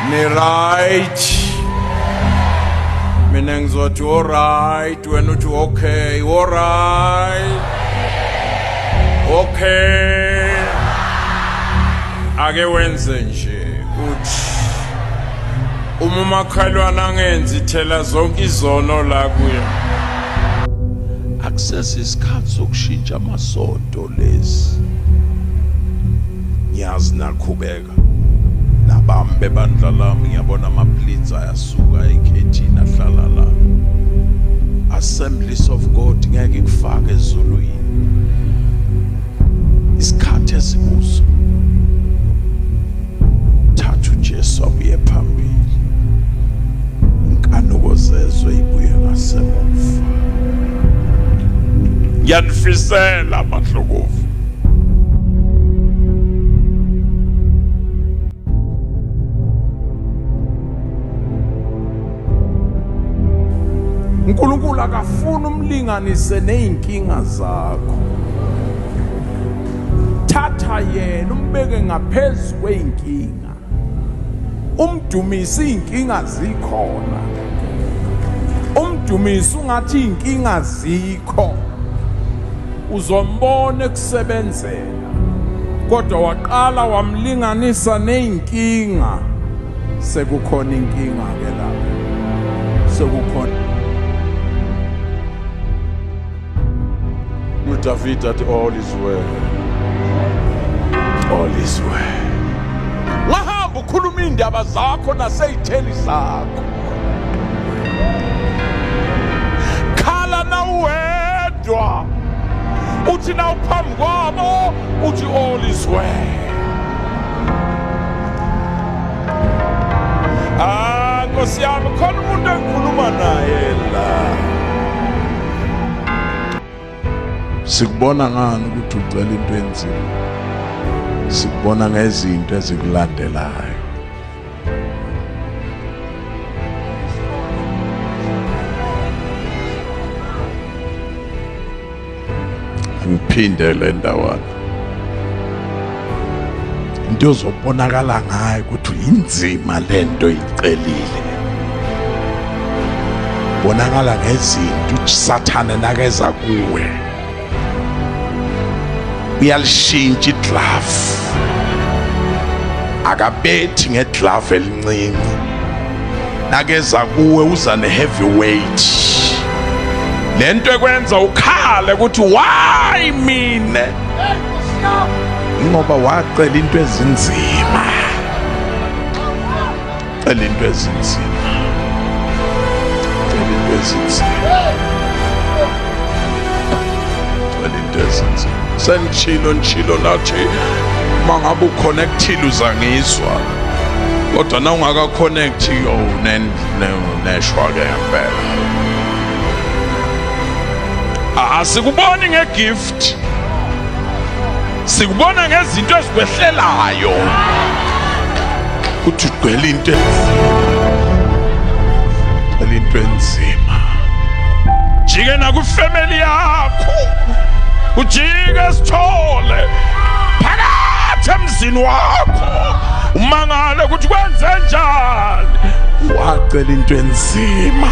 Ni right. Mina ngizothi all right, wena uthi okay, all right. Okay. Ake wenze nje uthi uma umakhelwane angenzi thela zonke izono la kuye. Akusese isikhathi sokushintsha amasonto lesi. Ngiyazi naqhubeka nabami bebandla lami, ngiyabona amablitz ayasuka ekhethini ahlala la. Assemblies of God ngeke ikufake ezulwini. Isikhathi esikuso, thatha uJesu abuye phambili, inkanuko zezwe ibuye ngasemuva. Ngiyanifisela mahlokovu. uNkulunkulu akafuni umlinganise nezinkinga zakho. Thatha yena umbeke ngaphezu kweyinkinga, umdumise iy'nkinga zikhona, umdumise ungathi iy'nkinga zikho, uzombona ekusebenzela. Kodwa waqala wamlinganisa ney'nkinga, sekukhona inkinga-ke lapho, sekukhona. uDavid athi all is well, all is well. Wahamba ukhuluma iy'ndaba zakho nasey'theni zakho, khala nawuwedwa, uthi nawuphambi kwabo uthi all is well. Ah, Nkosi yami, khona umuntu engikhuluma naye la. Sikubona ngani ukuthi ucela into enzima? Sikubona ngezinto ezikulandelayo. Ngiphinde le ndawana, into ozobonakala ngayo ukuthi inzima lento icelile, bonakala ngezinto. uSathane nakeza kuwe uyalishintsha iglove, akabethi ngeglove elincinci. Nakeza kuwe uza ne-heavyweight, lento ekwenza ukhale ukuthi why mina, ngoba wacela into ezinzima. Cela into ezinzima, cela into ezinzima, cela into ezinzima. Sengishilo, nishilo nathi uma ngabe uconnectile uzangizwa, kodwa na ungaka-connect yo neshwa-ke ngempela. Asikuboni ngegift, sikubona ngezinto ezikwehlelayo kuthi ugcwele into enzima, into enzima. Jike nakwifamily yakho, ujike sithole phakathi emzini wakho, umangale ukuthi kwenze njani, wacela into enzima.